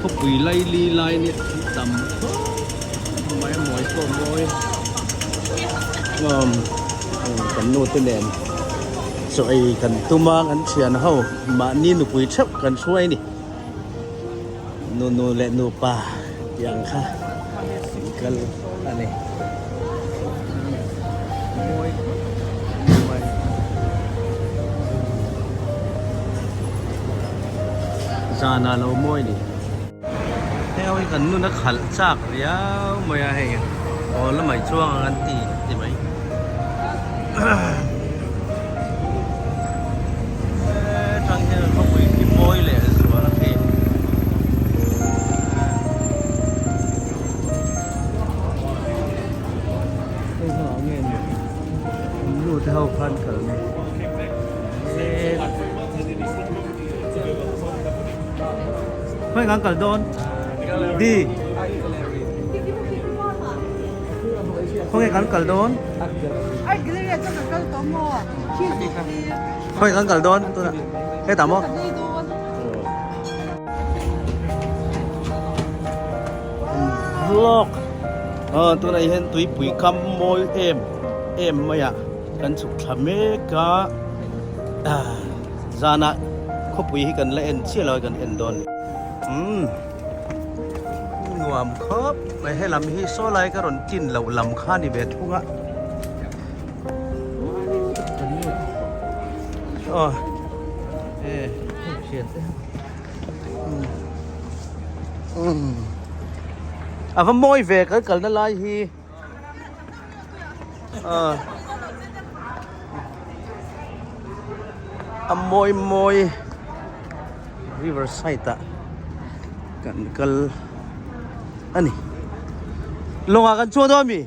Khawpui laili lai nia thil tam khawp mai a mawi pawh mawi umm kan nu te nen chaw ei kan tum a kan thian ho mahni nupui theuh kan hruai a ni nu nu leh nupa tih ang kha an kal a ni. Mawi khawp mai. Zan ah lo mawi ni. Hei ho hi kan nun a khalh chak riau mai a hei aw la mai chuang ang an ti ti mai. Tang hian khawpui khi mawi leh zual a khi. Hei hma ah nge ni an nu te ho khan kal ni. Khawi kan kal dawn di khawi kan kal dawn khawi kan kal dawn tunah hetah maw vlog aw tunah hian tuipui kam mawi em em mai a kan chhuk thla mek a. Zanah khawpui hi kan la en chiah lo a kan en dawn umm nuam khawp mai helam hi saw lai ka rawn chin loh lam kha ni ve thung a aw e hei thian te umm a va mawi ve kan kalna lai hi. A mawi mawi river side ah kan kal a ni lawngah kan chuang dawn ami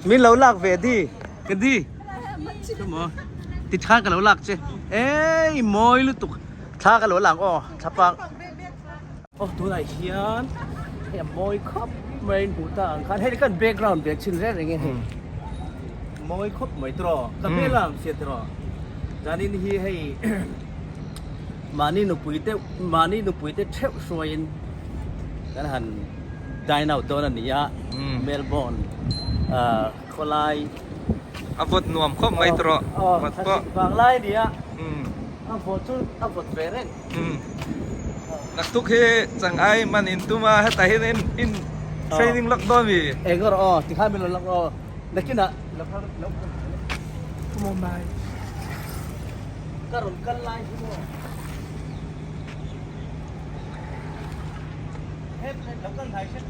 min lo lak ve di ka di chuma ti tha ka lo lak che ei mawi lutuk thla ka lo lang aw thla pang. Aw tunah hian hei a mawi khawp mai in hmuh ta ang khan hei kan background ve chhin reng reng e hei mawi khawp mai tiraw ka hmel a ang sia tiraw zanin hi hei mahni nupui te mahni nupui te theuh hruaiin kan han dine out dawn a ni a Melbourne ah khawlai a vawt nuam khawp mai tiraw vawt pawh vanglai a ni a a vawt chu a vawt ve reng. Naktuk hi changai man in tum a hetah hian in in training lak dawn mi. Eng rawh aw tikhan min lo lak aw nakinah lo kal lo Come on mate. Ka rawn kal lai hi maw. Het lo kal hnai hret.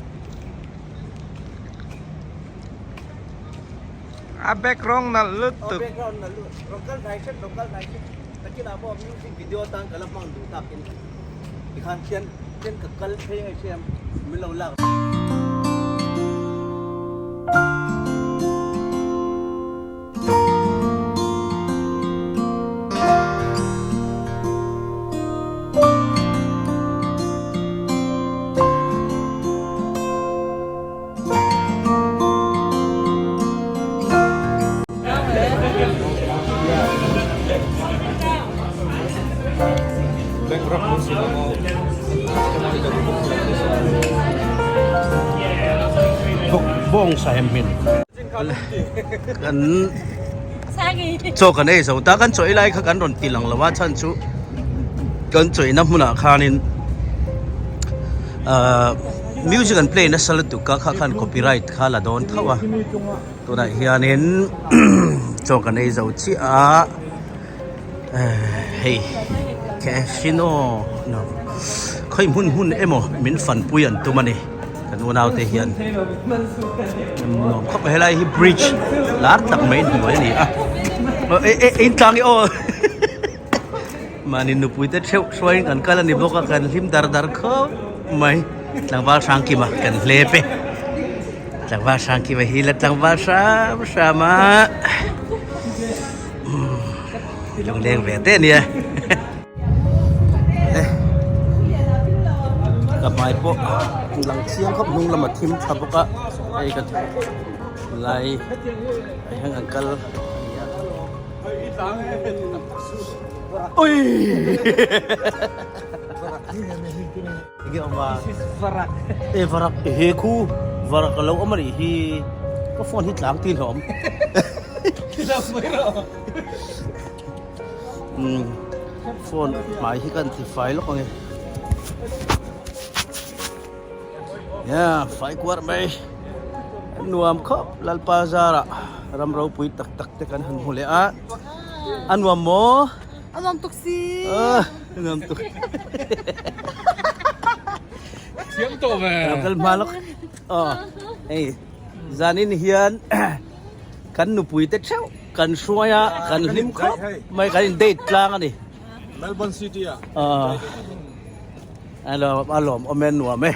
A background nalh lutuk. Aw background nalh lutuk. Rawn kal hnai hret rawn kal hnai hret. Takin ah pawh music video atan ka la hmang duh takin tikhan khian khian ka kal phei ngai hriam min lo lak. Bawng sa hem min kan chaw kan ei zo ta kan chaw ei lai kha kan rawn ti lang lo a chhan chu kan chaw eina hmunah khanin ahh music an play nasa lutuk a kha khan copyright kha la dawn tho a tunah hianin chaw kan ei zo chiah a hei casino no khawi hmun hmun emaw min fanpui an tum a ni kan unau te hian nuam khawp mai helai hi bridge lar tak mai hnuai a ni a in tlang i aw. Mahni nupui te theuh hruaiin kan kal a ni bawk a, kan hlim dar dar khawp mai. Tlangval Hrangkima kan hlep e. Tlangval Hrangkima hi la tlangval hram hram a. Lungleng ve te ania. Ka hmai pawh lang chiang khawp hnung lama thim tha bawk a. Hei ka lai ah hian kan kal a ni a. Ui! Enge awm a? Varak. E varak he khu varak a lo awm a nih hi. Ka phone hi tlang tin hlawm. Umm phone hmai hi kan ti fai lawk ang e. Yeah, fai kuar mai. Nuam khawp Lalpa zarah ram ropui tak tak te kan han hmu leh a. A nuam maw? A nuam tuk si. A nuam tuk. Thiam tawh ve. Lo kal hma lawk. Aw hei zanin hian kan nupui te theuh kan hruai a kan hlim khawp mai kan in date tlang a ni. Melbourne City ah. Aw a lawm awm e nuam e.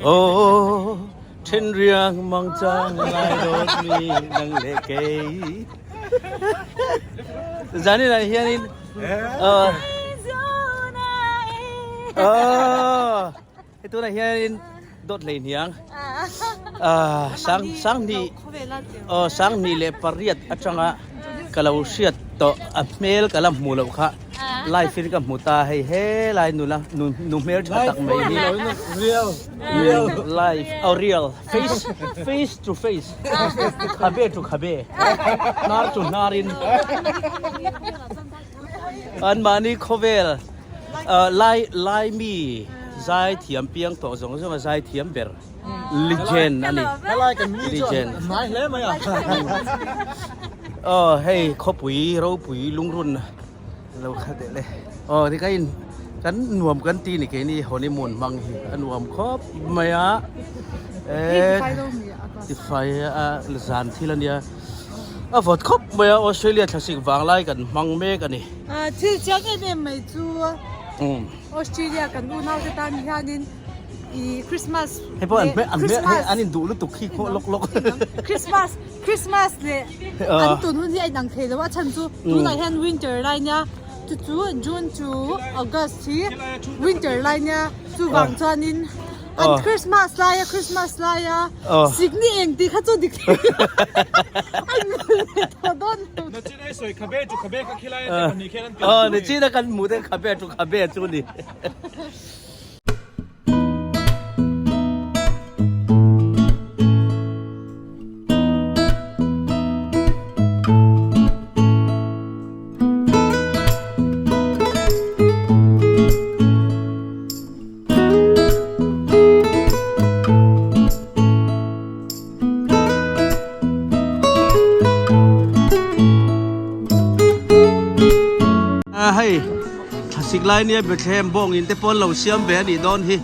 Aw. Then riang mang chang ngai dawt mi nang le kei. Zanin ah hianin uh, uh, he tunah hianin dawt hlei hniang uh, sang sang ni uh, sang ni leh pariat atanga ka lo hriat tawh a hmel ka la hmu loh kha live in ka hmu ta hei he lai nula nu nu hmel tha tak mai hi Real. Real life oh real face face to face khabe to khabe hnar to hnar in an mahni khawvel lai lai mi zai thiam piang tawh zawng zawng a zai thiam ber legend ani legend aw hei khawpui ropui lungrun Lo kha teh le. Aw ti ka in kan nuam kan ti ni keini honeymoon hmang hi a nuam khawp mai a. E ti fai a zan thil ania. A vawt khawp mai a Australia thlasik vanglai kan hmang mek a ni. Thil chiang em em mai chu Australia kan unau te tan hianin i Christmas Hei pawh an hmel an hmel hei an induh lutuk khi khawh lawk lawk. Christmas Christmas leh an tun hun hi a inang thei lo a chhan chu tunah hian winter lai nia chu chu June to August hi winter lai nia chuvang chuanin an Christmas laia Christmas laia sikni eng tih kha chu dik thei a inmil leh tawh dawn lo. Aw nichina kan hmuh te khabe chu khabe chu a ni. Hei thlasik lai nia Bethlehem bawng in te pawh an lo siam ve a nih dawn hi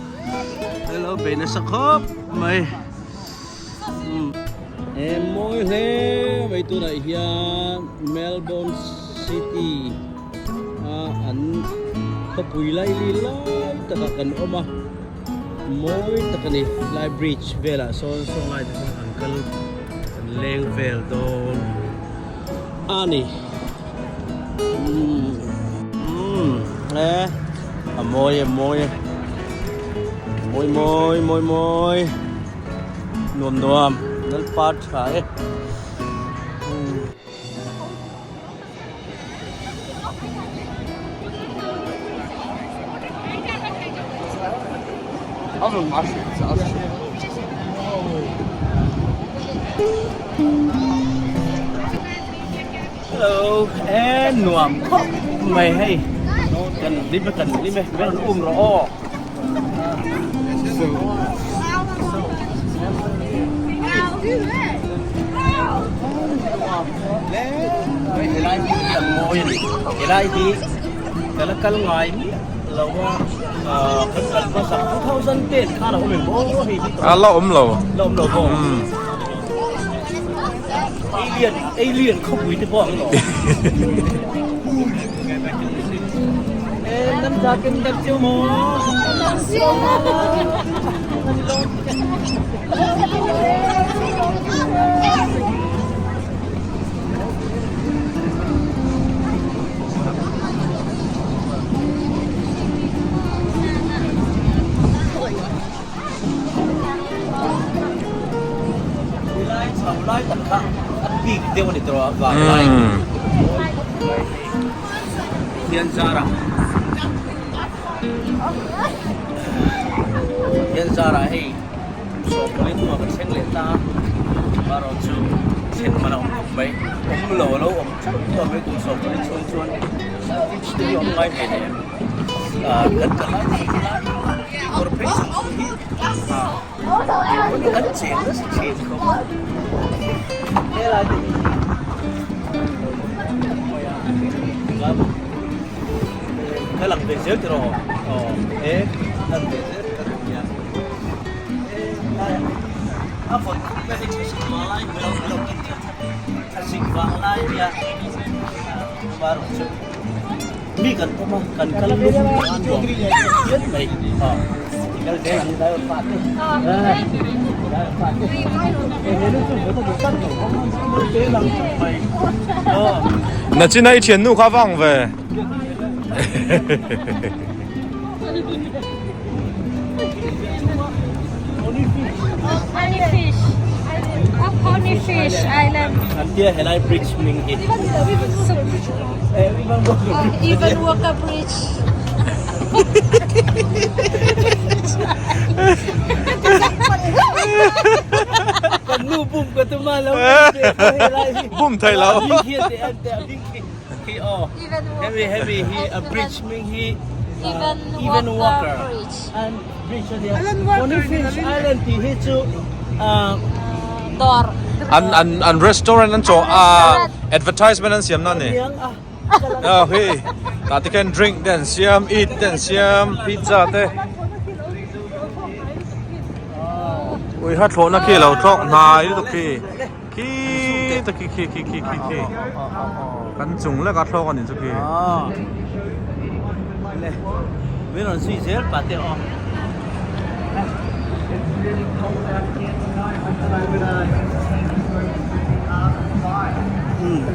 hei lo bei nasa khawp mai he mawi hle mai tunah hian Melbourne city a an khawpui laili lai takah kan awm a. Mawi tak a ni lai bridge velah sawn saw lai te chuan an kal an leng vel dawn a ni umm umm e a mawi e mawi e mawi mawi mawi mawi nuam nuam lalpa tha e. Hello, e nuam khawp mai hei kan lim e kan lim e min rawn um rawh aw. Helai hi kan mawi a ni helai hi ka la kal ngai miah lo a kan kal hmasak 2010 khan a awm em aw hei hi a la awm lo la awm lo maw alien alien khawpui te pawh ang lo e nam za ken dak chiu maw Lai chho lai tak kha a bik deuh a ni tawh a vanglai. Pathian zarah Pathian zarah hei sawmpali hnuah kan thleng leh ta a, amaherawh chu thlen man a awm khawp mai, awm lo a lo awm chauh tawh mai kum sawmpali chhung chuan bridge te hi a awm ngai ve leh em ah kan kal lai tak lai kawr phei chung chung hi ah kan cheng nasa thin khawp a helai te hi ka lang ve zel tiraw aw e lan ve zel ka duh nia a vawt khawp mai hei thlasik vang lai hmel a lo kin tlat thlasik vang lai nia amaherawh chu mi kan awm a kan kal lum a nuam phian mai aw kal zel ang dai pa te dai pa te Nachina i thiannu kha vang ve. Pony fish. A pony fish island. Antia helai bridge hming hi. Even Walker Bridge. Kan nu bum ka tuma lo helai hi. Bum thei lo. Bing hi te an te bing hi. Hi aw. Heavy heavy hi a bridge hming hi Even Even Walker Walker Bridge. An bridge a nia. Pony Fish Island tih hi chu Dawr. An an an restaurant an chaw a advertisement an siam na ni. Ah hei tah te khian drink te an siam eat te an siam pizza te. Ui ha thlawhna khi a lo thlawk hnai lutuk khi. Khi ta khi khi khi khi khi khi kan chung lek a thlawk a nih chu khi. Le min rawn zui zel pah teh aw.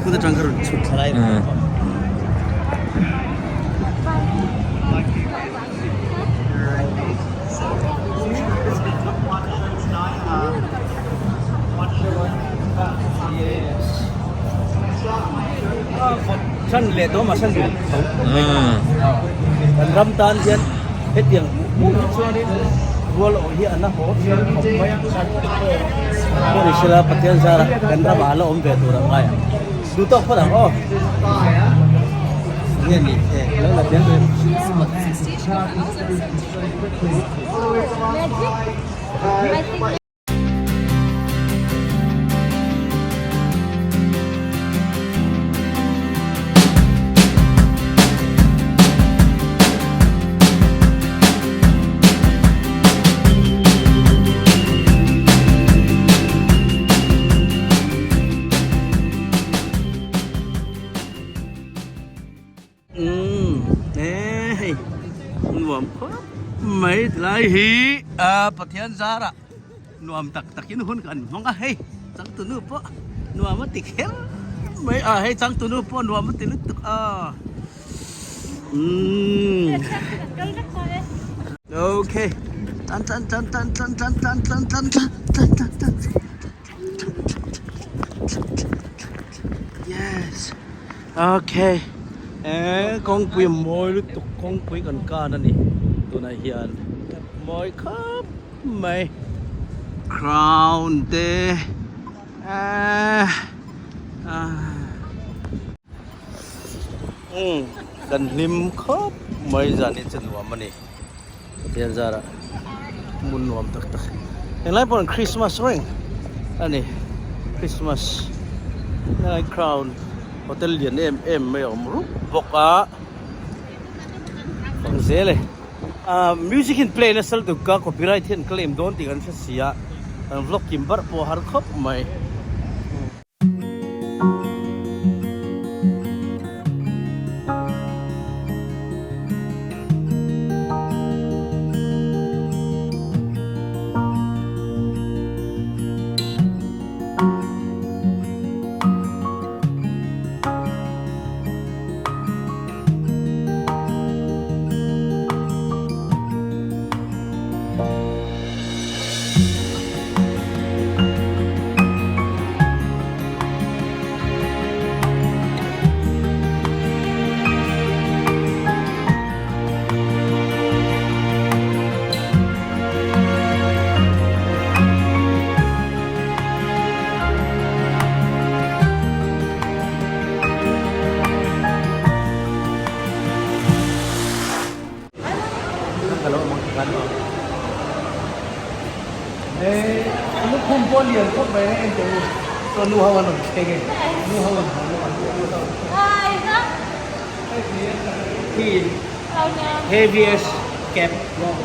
Khut atang ka rawn chhut thla lai. Chan leh dawn mahse lui tho kan ram tan hian hetiang hmuh hi chuanin rual awh hi an la haw thiam khawp mai a pawh ni sela Pathian zara kan ramah a la awm ve tur ang ngai ang duh tawk phawt ang aw nge ni e lo la tel ve. Umm e hei nuam khawp mai tilai hi a Pathian zarah nuam tak takin hun kan hmang a hei changtunu pawh nuam a ti kher mai a hei changtunu pawh nuam a ti lutuk a umm okay tan tan tan tan tan tan tan tan tan tan tan tan Yes okay eh kawngpui a mawi lutuk kawngpui kan kan a ni tunah hian mawi khawp mai crown te eh ah umm kan hlim khawp mai zan hi chu nuam a ni. Pathian zarah hmun nuam tak tak englai pawh an Christmas reng a ni Christmas helai crown hotel lian em em mai a awm rup bawk a ang zel e ah music hian play nasa lutuk a copyright hian claim dawn tih kan hre si a kan vlog kim barh pawh a har khawp mai. pawh lian khawp mai hei en teh u. Saw nu ho an rawn thleng e. Nu ho an haw lawk ang nu ho. Khi heaviest cap maw.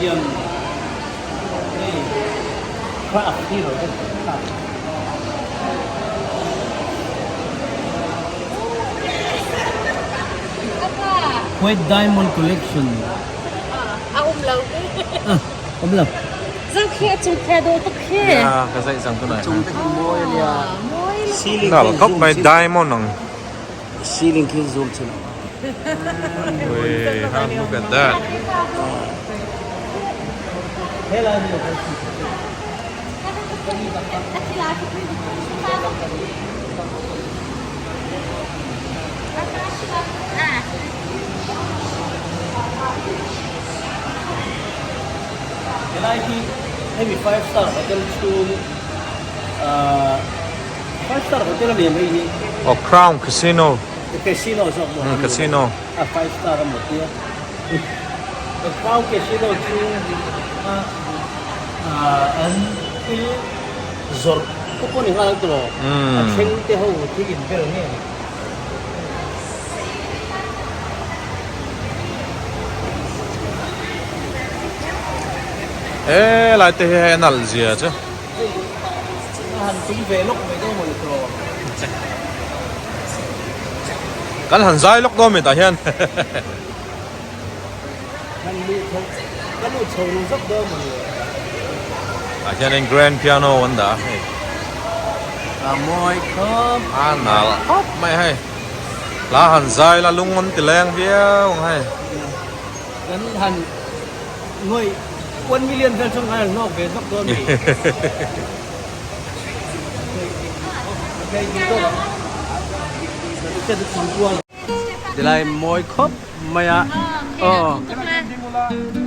Iang hei craft hi lo deuh craft. White diamond collection. A um lo. Um lo. Zang khi a chung khe do tuk khi. Ya, ka zai zang tu nai. Chung te khi mawi ania. Ceiling Nal khop mai diamond ang. Ceiling khi zoom chin. Ui, ha, look at that. Helai hi lo kal khi. Helai hi hemi five star hotel chhung ahh five star hotel a ni ang hei hi. Oh Crown Casino. Casino zawk maw? Hmm casino. A five star a maw tia. Crown Casino chhung a ahh an thil zawrh te pawh ni nghal ang tawh a thleng te ho thil inbel nge ni. He lai te hi hei a nalh zia chu. A han tum ve lawk mai dawn mawni tawh. Kan han zai lawk dawn mi tah hian. Kan luh chho ka luh chho ru zawk dawn mawni. Tah hianin grand piano an dah a hei. A mawi khawp. A nalh khawp mai hei. Hla han zai la lung an ti leng viau ang hei. Kan han ngawih 1 million vel chuan kan han hlawk ve zawk dawn mi. Tilai mawi khawp mai a. Aw.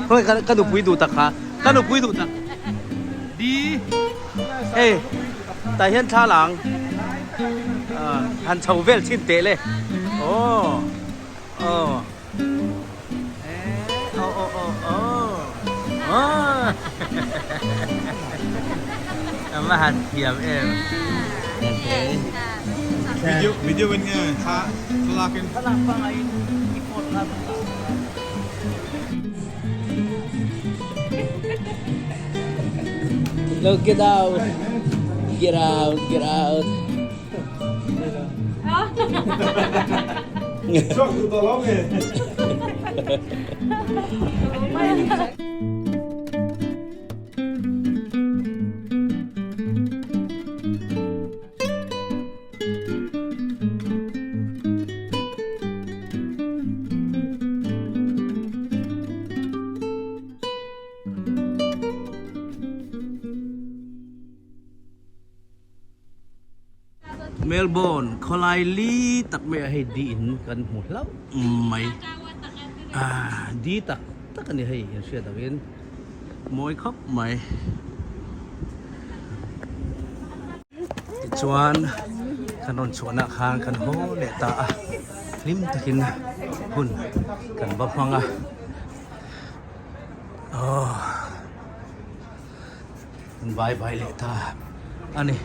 Hoi ka nupui duh tak kha. Ka nupui duh tak. Di. Hei tah hian thla lang han chho vel chin teh le. Aw. Aw. Aw aw aw aw. Aw. A va han thiam em. Video video in nge thla thlalak in. Thlalak pangai in i phone kha kan dah. Look get out. Get out, get out. Chuak duh tawh lo nge. Melbourne khawlai li tak mai ah hei di in kan hmu hlauh mai ah di tak tak a ni hei in hriat ang in mawi khawp mai tichuan kan rawn chhuahna khan kan haw leh ta a hlim takin hun kan va hmang a aw kan bye bye leh ta a ni.